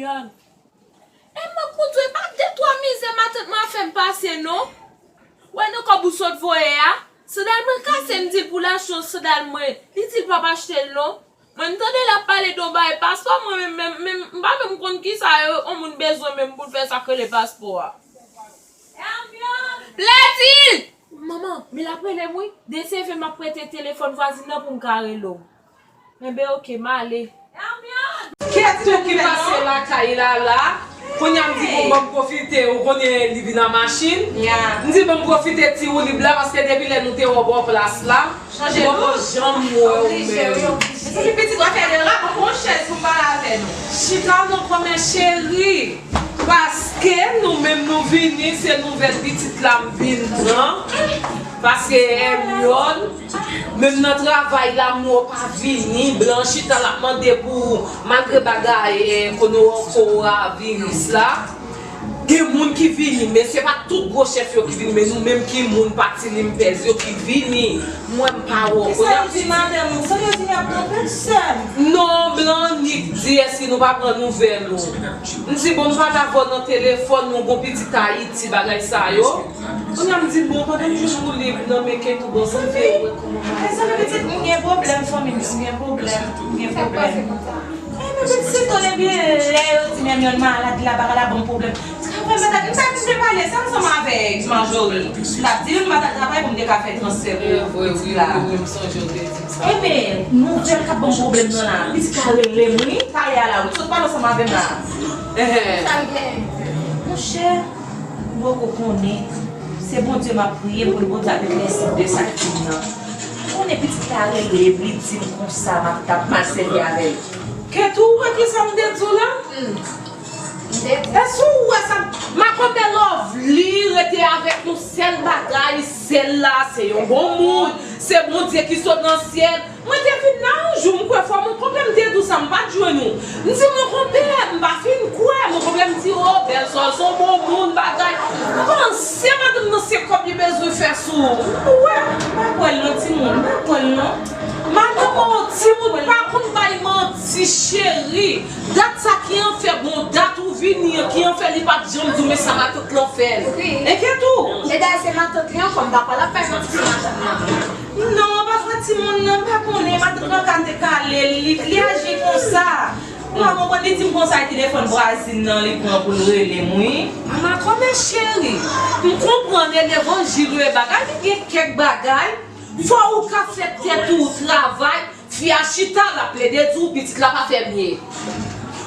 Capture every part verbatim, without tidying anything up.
Yòn. E mwen koute, pa de twa mizè matant mwen ap fè m pase non. Wè nan kòb ou sot voye a, sandal mwen kase, m di l pou l achte yon sandal mwen. Li di l p ap achte l non. Mwen m tande l ap pale de yon bagay paspò, mwen menm, menm, menm, m pa menm konn kisa yon moun bezwen menm pou l fè sa k rele paspò a. Lèdi! Manman, men l ap rele m wi. Desevre m ap prete telefòn vwazin nan pou m ka rele w. Enben oke, m ale. Kèt ou ki pase lakay la la. Kounye a m di bon, ban m pwofite, ou konnen li vin an machin. M di ban m pwofite ti woulib la, paske depi lè nou te wè w bò plas la, m poko janm wè w menm. Mezanmi, pitit, w ap fè de rap, pran yon chèz pou m pale avè nou. Chita non, kòmè cheri. Paske nou menm nou vini, se nouvèl pitit la m vin pran. Paske Hermione, menm nan travay la, m wè w pa vini. Blan chita l ap mande pou, malgre bagay, eh, kono-, kowonaviris la, gen moun ki vini, men se pa tout gwo chèf yo ki vini, men nou menm ki moun pati Limpèz yo ki vini. M wè m pa wè w. Kisa w di madanm ou? Sa yo di y ap pran pèsòn. Non, Blan annik di èske nou pa pran nouvèl ou. M di bon, m pale avè w nan telefòn, nou gon pitit Ayiti, bagay sa yo. Kounye a m di bon, pandan m jwenn woulib nan men Ketou, bon, sa m fè wè kòman bagay sa yo. Mezanmi, pitit, m gen pwoblèm, fanmi m, m gen pwoblèm, m gen pwoblèm. Enben, pitit, se ton epi lè yo di m Hermione malad la, bagay la ban m pwoblèm. Travay, matant, m ta vin te pale sa ansanm avèk Marjorie. M t ap di l m pa t al travay pou m te ka fè transfè pou pitit la. Enben, nouvèl k ap ban m pwoblèm nan la, pitit la rele m wi, talè a la, wi, sot pale ansanm avè m la. Sa l gen? Monchè, m poko konnen. Se Bondye m ap priye pou l, Bondye ap eklèsi de sa k di m nan. Ou konnen pitit la rele m, li di m konsa m ap t ap mal sèvi avè l. Ketou, ou wè kisa m te di w la? Èske ou wè sa? Makomè Lovely rete avèk yon sèl bagay, sèl la, se yon bon moun, se Bondye ki sot nan syèl. Mwen te vin la yon jou, m kwè fò monkonpè m te di w sa, m pa t jwenn ou. M di monkonpè, m pa fin kwè, monkonpè m di, o, Bèlsòl se yon bon moun, bagay. Panse madanm nan se kòb li bezwen fè sou ou. Ou wè, m pa kwè l non, timoun, m pa kwè l non. Madanm ou, timoun pa konn bay manti, cheri. Dat sa ki an fè, bon, dat ou vini an, ki an fè li pa t janm di w, men sa matant lan fè l. Wi. Enkyetou. E dayè, se matant li ankò, m pa kwè l ap bay manti sou matant lan. Non, pafwa timoun nan, m pa konnen, matant lan ka te kale l, li, li aji konsa. Ou pa konprann, li di m konsa, e telefòn vwazin nan, li pran pou l rele m, wi. Makomè cheri, m konprann, e levanjil yo, e bagay, li gen kèk bagay, fò ou ka fè tèt ou travay, Fi a chita, l ap plede di w pitit la pa fè byen.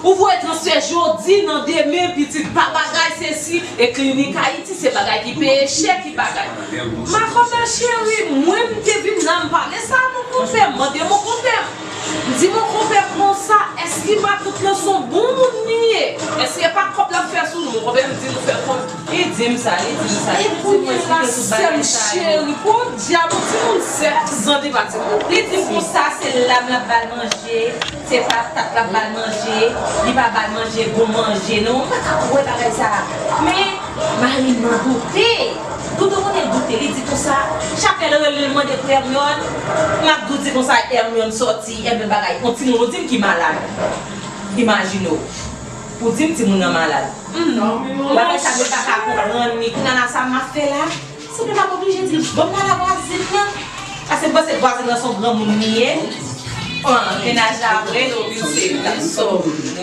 Ou voye transfè jodi, nan demen, pitit pa bagay, sesi, e Klinik Ayiti, se bagay ki peye chè, ki bagay. Makomè cheri, mwen m te vin la, m pale sa a monkonpè m, mande monkonpè m. M di monkonpè m konsa, èske matant lan se yon bon moun li ye? Èske pa kòb l ap fè sou nou? Monkonpè m di nou fè kòb. Li di m sa, li di m sa. E kounye a la, sè m cheri, podyab, yon timoun sèt zan li pa ti bon. Li di m konsa, se lam l ap ba l manje, se patat l ap ba l manje, li pa ba l manje bon manje non. M pa ka kwè bagay sa a. Men, mari m nan doute. Doute konnen doute. Li di konsa, chak lè l rele l mande pou Hermione, m ap di w di konsa Hermione sòti, Hermione bagay. Yon timoun, ou di m ki malad. Imajine w. Ou di m timoun nan malad. Bagay sa mwen pa ka konprann li. Kounye a la sa m ap fè la? Sanble m ap oblije di l, ban m pale a vwazin nan. Paske m panse vwazin nan se yon granmoun li ye. An, mennaj la ap rele w pitit. Nèg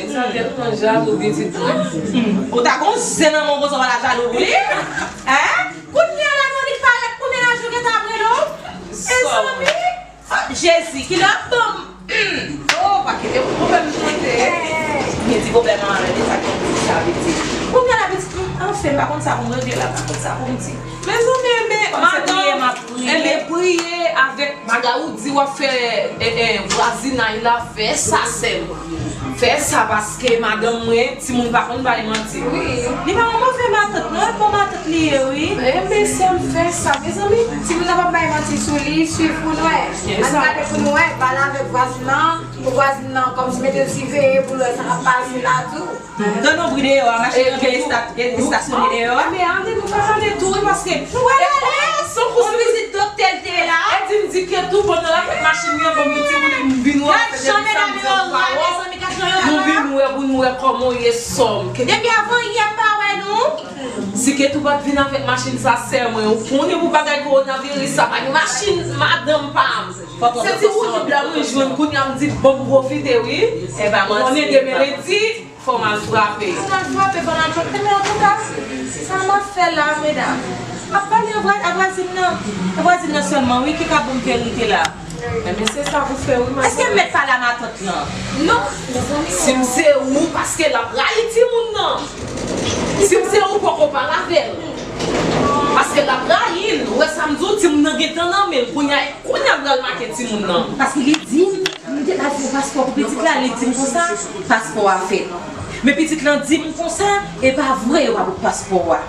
sa tèlman jalou pitit mwen. Ou ta gon zen nan men w konsa w pa ta jalou pou li? Hein? Kounye a la Monik parèt pou mennaj ou gentan ap rele w? Mezanmi! Ah, Jezi, kilè w ap ban m? Oh, pa kite pwoblèm chante. Gen ti pwoblèm nan anlè de sa ki di sa pitit. Kounye a la pitit, anfen, m pa konn sa pou m regle la, m pa konn sa pou m di. Mezanmi, enben, madanm, enben, priye avèk bagay ou di w ap fè, eh, eh, vwazinay la, fè sa sèlman. Fè sa paske madanm mwen, timoun pa konn bay manti. Wi. Li pa yon move matant, non, e bon matant li ye, wi. Enben, sè m fè sa, mezanmi. Timoun nan p ap bay manti sou li, swiv pou n wè. Ann gade pou nou wè, pale avèk vwazin nan, pou vwazin nan kòmsi mete l siveye pou l wè sa k ap pase la tou. Gade yon bri deyò a, machin nan vin esta-, estasyone deyò a. Enben, ale nou ka gade tou, wi, paske nou wè l ale. Yon vizit doktè l te la. E di m di ke tou pandan l ap fè machin li an, ban m yon ti woulib, m vin wè l fè depi samdi an pa wè. Nou vin wè pou nou wè kòman w ye sòm. Depi avan yè m pa wè nou. Si Ketou pa t vin avèk machin sa, sè mwen, ou konnen pou bagay kowonaviris sa, pa gen machin madanm pa m. Se ti woulib la mwen jwenn kounye a m di bon m pwofite wi. Ou konnen demen lendi, fò m al frape. Fò m al frape, fò m al frape, men antouka, sa m ap fè la, medam. Ap pale a vwa-, a vwazin nan. A vwazin nan sèlman, wi, ki ka ban m verite la. Enben, se sa pou fè, wi, madanm. Èske m mèt pale a matant lan? Non. Si m se ou, paske l ap rayi timoun nan. Si m se ou, poko pale avè l. Paske l ap rayi l. Ou wè sa m di w, timoun nan gentan nan men l. Kounye a, kounye a m pral make timoun nan. Paske li di m, m te al fè paspò pou pitit la, li di m konsa, paspò a fèt. Men pitit lan di m konsa, e pa vre, yo pa bout paspò a.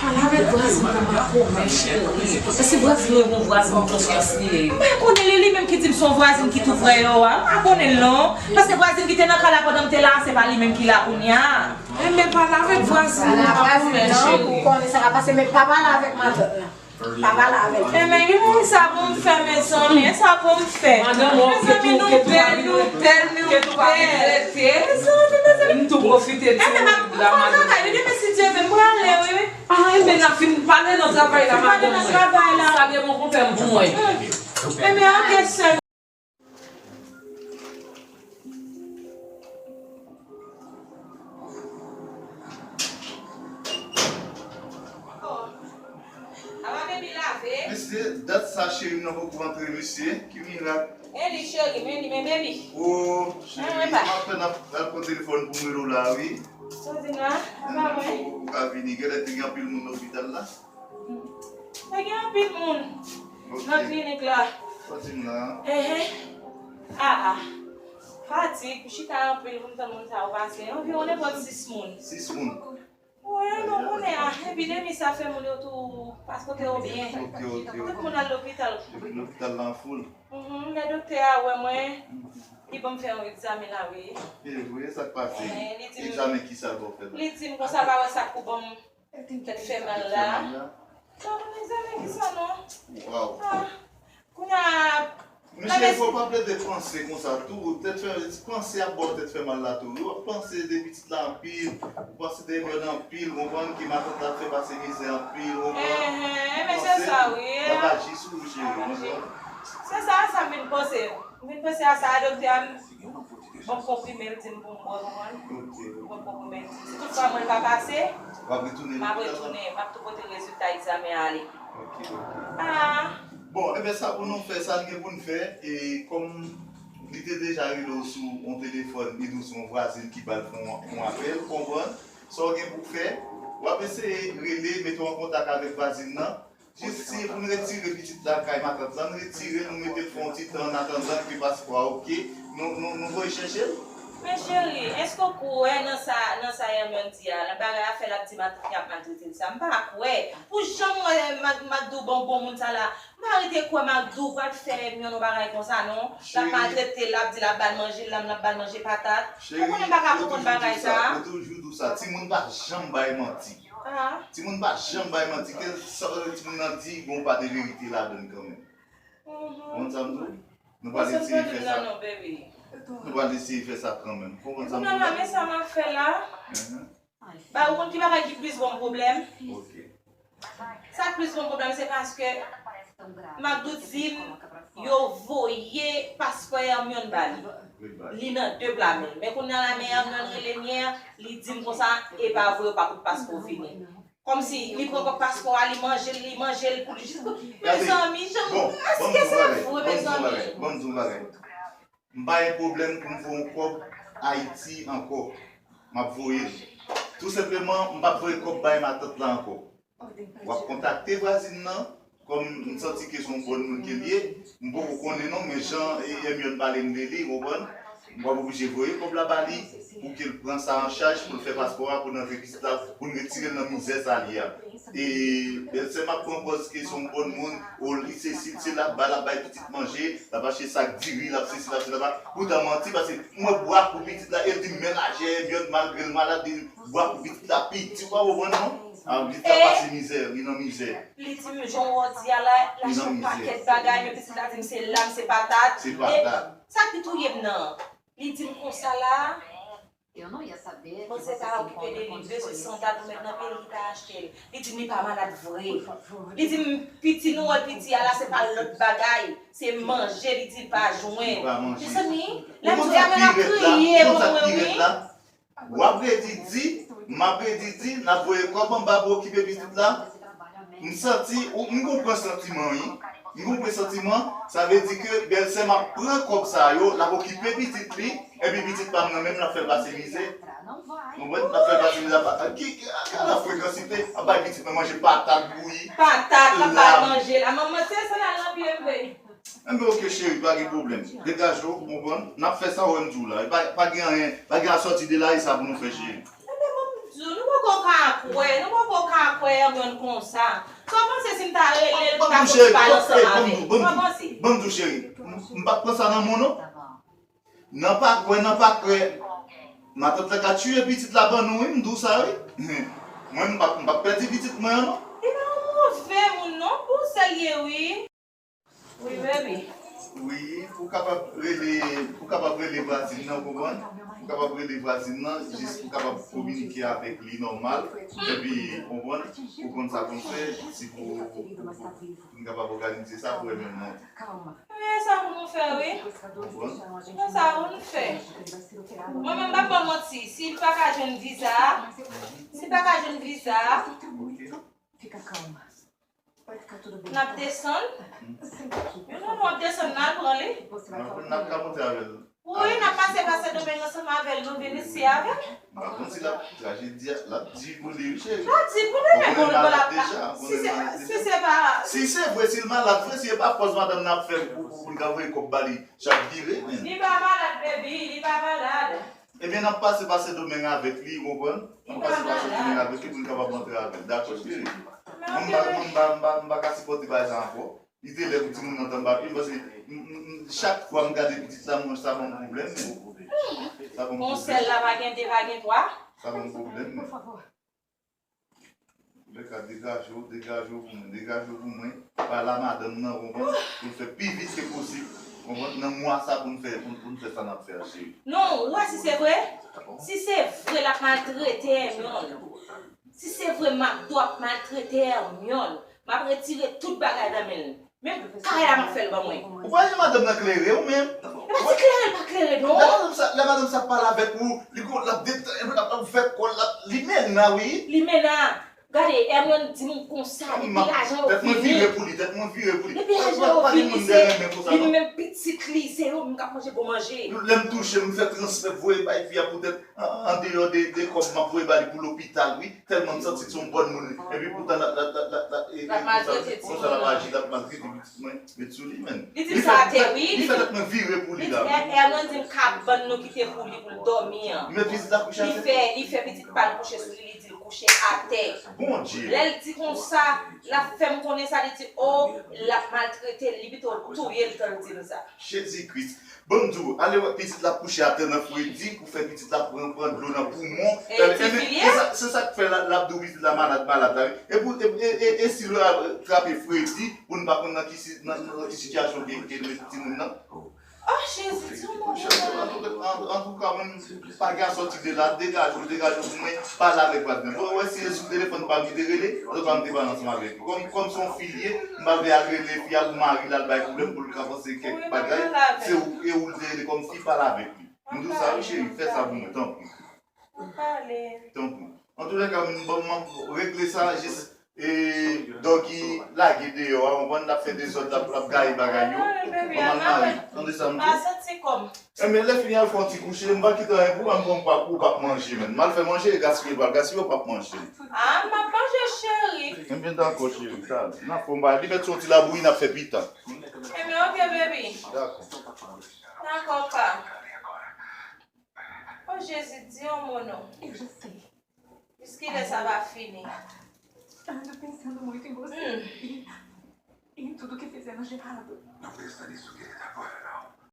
Pale avèk vwazin nan makomè, cheri. Èske vwazin nan yon vwazin konfyans li ye? M pa konnen li, li menm ki di m se yon vwazin ki tou prè yo a. M pa konnen l non. Paske vwazin ki te nan kay la pandan m te la, se pa li menm ki la kounye a. Enben, pale avèk vwazin nan makomè, cheri. Pou konnen sa ka pase, men pa pale avèk matant lan. Pa pale avè l. Enben, ki moun sa pou m fè, mezanmi? E sa pou m fè? Mezanmi, nou bèl, nou bèl, nou bèl. Mezanmi, mezanmi. M tou pwofite di w la, madanm. Enben, m ap kaka, li demen si Dye vle, m prale, wi, wi. Ah, enben, n ap fin pale nan travay la, madanm mwen. Salye bon konpè m pou mwen. Enben, oke, sè m. Mesye, dat sa cheri m nan poko antre, mesye. Ki mirak? Men li cheri, men li, men baby. Oh, cheri, m ap tann ap, ap pran telefòn pou m rele w la, wi. Sa w di la? Apa mwen? Ou ka vini, genlè te gen anpil moun lopital la. Te gen anpil moun nan klinik la. Sa w di m la? Enhen. Ah, ah. Fatig, pou chita anpil, pou m tann moun sa yo pase. Anviwon nenpòt sis moun. Sis moun? Wi, nou konnen a, epidemi sa fè moun yo tou pa kote yo byen. Ok, ok, ok. Tout moun al lopital. Lopital la an foul. Mhm, men doktè a wè mwen, li ban m fè yon egzamen la, wi. E vre, sa k pase? Eh, li di m, egzamen ki sa l ba w fè la? Li di m konsa, l pa wè sa k pou ban m tèt fè mal la. Tèt fè mal la? Sa ban m egzamen ki sa non? Waw. Ah. Kounye a, mesye, fò w pa plede panse konsa tou. Tèt fè, panse ap ba w tèt fè mal la tou. Wi, w ap panse de pitit la anpil, ou panse de Hermione anpil, ou konprann, ke matant la ap fè pase mizè anpil, ou konprann. Enhen, men se sa, wi. Panse l ap aji sou ou, cheri, ou konprann. Se sa, sa m vin panse. M vin panse a sa, doktè a m Bon, konprime l di m pou m bwè, konprann? Ok, ok. Bon, konprime l di m. Si toutfwa mwen pa pase, w ap retounen m ap lopital? Retounen, m ap tou pote rezilta egzamen an ale. Ok, ok. Ah. Bon, enben, sa pou nou fè, sa n gen pou n fè, e kòm li te deja rele w sou yon telefòn, li di w se yon vwazin ki ba l fè yon, yon apèl, konprann? Sa w gen pou w fè, w ap eseye rele, mete w an kontak avèk vwazin nan, jis si pou n retire pitit la kay matant lan, n retire l, nou mete l fè yon ti tan an atandan ke paspò a oke, nou, nou, nou voye chèche l. Men cheri, èske w kwè nan sa, nan sa Hermione di a, nan bagay afè l ap di matant li ap maltrete l sa? M pa kwè. Pou jan m wè Mak-, Makdou ban w bon moun sa la, m pa rete kwè Makdou pral fè Hermione yon bagay konsa non. L ap maltrete l, l ap di l ap ba l manje lam, l ap ba l manje patat. Ou konnen m pa ka konprann bagay sa. Cheri, yo toujou di w sa, yo toujou di w sa, timoun pa janm bay manti. Ah. Timoun pa janm bay manti. Kèlkeswa timoun nan di, gon pa de verite ladann kanmenm. Mhm. Konprann sa m di w? Nou pral eseye fè sa. Nou pral eseye fè sa kanmenm. Konprann sa m di w la? Men sa m ap fè la. Mhm. Ba, ou konn ki bagay ki plis ban m pwoblèm? Ok. Sa k plis ban m pwoblèm, se paske Makdou di m yo voye paspò Hermione ba li. Li nan de pla men l. Men kounye a la, men Hermione rele m yè, li di m konsa, e pa vre, yo pa pot paspò vini. Kòmsi li pran kòb paspò a, li manje l, li manje l pou li jis pou, mezanmi, jan m, èske se vre, mezanmi? Bon, bon, bon, bon, bon. Ban m di w yon bagay. M pa gen pwoblèm pou m voye yon kòb Ayiti ankò. M ap voye l. Tou senpleman, m p ap voye kòb bay matant la ankò. W ap kontakte vwazin nan, kòm m santi ke se yon bòn moun ke l ye, m poko konnen non, men jan, e, Hermione pale m de li, ou konprann? M p ap oblije voye kòb la ba li, pou ke l pran sa an chaj, pou l fè paspò a, pou n antre pitit la, pou n retire l nan mizè sa l ye a. E bèlsè m ap pran pòz ke se yon bòn moun, o li sesi, se l ap ba, l ap bay pitit manje, l ap achte sak diri, l ap sesi, l ap sela, poutan manti, paske m wè bwa kou pitit la, e l di m men lajè, Hermione, malgre l malad, li bwa kou pitit la piti, ou pa konprann non? A, pitit la pase mizè, li nan mizè. Li di m jan w di a la, l achte yon pakèt bagay, men pitit la di m se lam, se patat. Se patat. E sa ki touye m nan? Li di m konsa la, bon, se pa okipe de li, li bezwen sandal pou met nan pye l, li pa achte l. Li di m li pa malad vre. Li di m piti nou wè piti a la, se pa lòt bagay, se manje li di l pa jwenn. Mezanmi, lè m di a, men l ap kriye pou mwen wi. W ap redi di, m ap redi di, n ap voye kòb anba pou okipe pitit la. M santi, m konprann santiman wi. M konprann santiman, sa vle di ke bèlsè m ap pran kòb sa yo, l ap okipe pitit li, epi pitit pa m nan menm l ap fè l pase mizè. Konprann? L ap fè l pase mizè. Ki, ki, ki la frekansite? Ap bay pitit mwen manje patat bouyi. Patat, l ap bay manje la. Manman, se sa l al nan pye m vre. Enben oke cheri, pa gen pwoblèm. Degaje w, ou konprann? N ap fè sa w wè m di w la. Pa, pa gen anyen, pa gen asòti de la e sa pou nou fè cheri. Enben bon m di w, nou poko ka kwè, nou poko ka kwè Hermione konsa. Sa w panse si m ta rele l pou ta fouti pale ansanm avè l? Sa w panse? Ban m di w cheri, m p ap pran sa nan men w non. Nan pa kwè, nan pa kwè. Matant lan ka tiye pitit la ban nou wi, m di w sa wi. Mwen m p ap, m p ap pèdi pitit mwen an non. Li pa yon move moun non, bon sè l ye wi. Wi baby. Wi, pou kapab rele, pou kapab rele vwazin nan, ou konprann? Pou kapab rele vwazin nan, jis pou kapab kominike avèk li nòmal. Epi, ou konprann? Ou konn sa pou n fè, si pou, pou, pou n kapab òganize sa pou Hermione monte. Men sa pou nou fè wi. Men sa pou nou fè. Mwen menm m p ap ba w manti, si l pa ka jwenn viza a, si l pa ka jwenn viza a, n ap desann. Wi non, nou ap desann n al pran li. N ap ka monte avè l. Wi, n ap pase pa Sendomeng ansanm avè l, nou vin isi avè l. M pa konn si l ap, trajedi a, l ap di pou li wi cheri. L ap di pou li, men bon, l ap, si se, si se pa. Si se vre, si l malad vre, si se pa fòs madanm nan ap fè pou, pou, pou n ka voye kòb ba li chak vire, men. Li pa malad, baby, li pa malad. Ebyen, n ap pase pa Sendomeng avèk li, ou konprann? N ap pase pa Sendomeng avèk li pou n kapab antre avè l. Dakò, cheri. Mwen, m pa, mwen, m pa, m pa, m pa ka sipòte bagay sa ankò. Li te lè pou timoun nan t anba pye m, paske m, m, m, chak fwa m gade pitit la, mwen, sa ban m pwoblèm, men. Sa ban m pwoblèm. Gon sèl la, pa gen de, pa gen twa. Sa ban m pwoblèm, men. Lè ka degaje w, degaje w pou mwen, degaje w pou mwen. Pale a madanm nan, ou konprann? Pou l fè pi vit ke posib. Ou konprann? Nan mwa sa pou n fè, pou n, pou n fè sa n ap fè a, cheri. Non, ou wè si se vre? Si se vre l ap maltrete Hermione. Si se vre Makdo ap maltrete Hermione, m ap retire tout bagay nan men l. Menm kay la m ap fè l ban mwen. Ou pa wè jan madanm nan klere ou menm? Li pa di klere, li pa klere non. Lè madanm sa, lè madanm sa ap pale avèk ou, li gon, l ap detan, l ap ouvè kò l, l ap, li mena wi. Li mena. Gade, Hermione di m konsa, depi lajan yo vini. Tèt mwen vire pou li, tèt mwen vire pou li. Depi lajan yo vini, se li menm pitit li, se yo menm k ap manje bon manje. Lè m touche, m fè transfè, voye bay fi a poutèt andeyò de, de kòb m ap voye ba li pou lopital wi. Tèlman m santi l se yon bòn moun. Epi poutan l ap, l ap, l ap, l ap, l ap, e, e, konsa, konsa l ap aji, l ap maltrete pitit mwen. Met sou li, menn. Li di l sa atè, wi. Li fè tèt mwen vire pou li la. Li di, Hernan di m kabann nou kite pou li, pou l dòmi an. Li met pitit la kouche atè. Li fè, li fè pitit pa l kouche sou li, li di l kouche atè. Bondye. Lè l di konsa, l ap fè m konnen sa, li di, o, l ap maltrete l, li pito touye l tan l di m sa. Jezi Kris. Ban m di w, ale wè pitit la kouche atè nan fredi, pou fè pitit la pran, pran dlo nan poumon. E, e, e, se sa, se sa k fè l, l ap di w pitit la malad, malad la, wi. E pou, e, e, e, e si l trape fredi, pou n pa konn nan ki si, nan, nan ki sitiyasyon ke, ke l met timoun nan. O Jezi, di yon mo pou mwen. Antouka, mwen, pa gen asòti de la, degaje w, degaje w pou mwen, pale avèk vwazin nan. Bon, wè si e sou telefòn pa m ki te rele, antouka m te pale ansanm avèk li. Kòm, kòm se yon fi l ye, m pa vle al rele fi a pou mari l al bay pwoblèm pou l ka panse kèk bagay. Se ou, e ou l te rele kòm fi, pale avèk li. M di w sa wi cheri, fè sa pou mwen, tanpri. Tanpri. Antoulèka, m, bon, m ap regle sa, jis, e, Doggy lage deyò a, ou konprann, l ap fè dezòd, l ap, l ap gaye bagay yo. Kòman l mare? Tande sa m di w. Enben, lè fini al fè yon ti kouche, m pa kite anyen pou ou, m pran m pa pou ou p ap manje, menn. M al fè manje, e gaspiye, l pral gaspiye, ou p ap manje. A, m ap manje, cheri. Enben, dakò, cheri, sa, n ap fè yon bagay. Li mèt se yon ti labouyi, n ap fè pita. Enben, oke, baby. Dakò. Dakò, pa. O Jezi, di yon mo non. Jiskilè sa va fini? Ando pensando muito em você e, e em tudo que fizemos de errado. Não pensa nisso, querida.